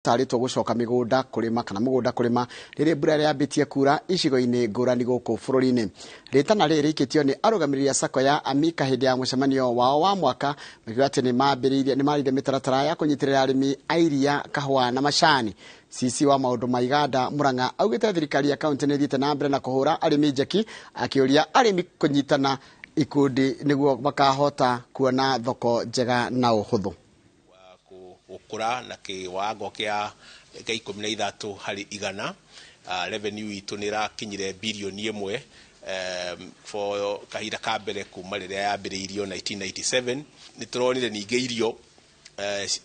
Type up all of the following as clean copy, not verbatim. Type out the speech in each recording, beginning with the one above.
Tarĩtwo gũcoka mĩgũnda kũrĩma kana mũgũnda kũrĩma rĩrĩa mbura yambĩtie kura icigo-inĩ ngũrani gũkũ bũrũri-inĩ. Rĩtana rĩrĩ rĩikĩtio nĩ arũgamĩrĩri a sacco ya Amika hĩndĩ ya mũcemanio wao wa mwaka, makiuga atĩ nĩ marĩire mĩtaratara ya kũnyitĩrĩra arĩmi a iria, kahũa na macani. CC wa maũndũ ma iganda Murang'a augĩte thirikari ya kaunti nĩ ĩthiĩte na mbere na kũhũra arĩmi njeki, akĩũria arĩmi kũnyitana ikundi nĩguo makahota kuona thoko njega na ũhũthũ. Gũkũra na kĩwango kĩa 13%. Revenue itũ nĩ ĩrakinyire birioni 1 for kahinda ka mbere kuma rĩrĩa yambĩrĩirio 1997. Nĩ tũronire ningĩ irio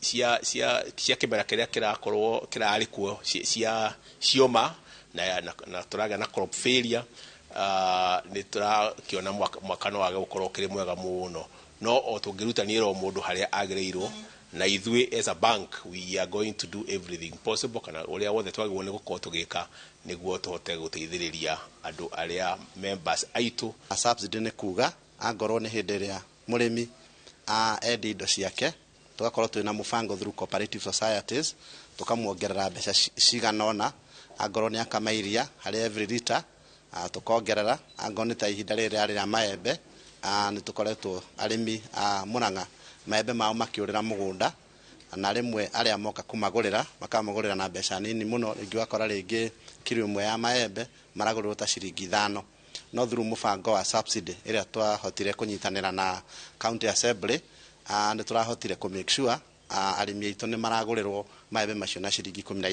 cia kĩmera kĩrĩa kĩrakorwo kĩrarĩ kuo cia cioma na tũragĩa na crop failure. Nĩ tũrakĩona mwaka no wage gũkorwo ũkĩrĩ mwega mũno, no o tũngĩrutanĩra o mũndũ harĩa agĩrĩirwo, na ithuĩ as a bank we are going to do everything possible kana ũrĩa wothe twagĩrĩirwo nĩ gũkorwo tũgĩka nĩguo tũhote gũteithĩrĩria andũ arĩa members aitũ. Subsidy nĩ kuga angorwo nĩ hĩndĩ ĩrĩa mũrĩmi endia indo ciake, tũgakorwo twĩna mũbango through cooperative societies, tũkamuongerera mbeca cigana ũna. Angorwo nĩ akama iria, harĩ every liter tũkongerera. Angorwo nĩ ta ihinda rĩrĩ rĩarĩ rĩa maembe, nĩ tũkoretwo arĩmi a Murang'a maembe mao makĩũrĩra mũgũnda, na rĩmwe arĩa moka kũmagũrĩra makamagũrĩra na mbeca nini mũno. Rĩngĩ ũgakora rĩngĩ kiro 1 ya maembe maragũrĩrwo ta ciringi 5, no through mũbango wa subsidy ĩrĩa twahotire kũnyitanĩra na county assembly, nĩ tũrahotire kũ make sure arĩmi aitũ nĩ maragũrĩrwo maembe macio na ciringi 15.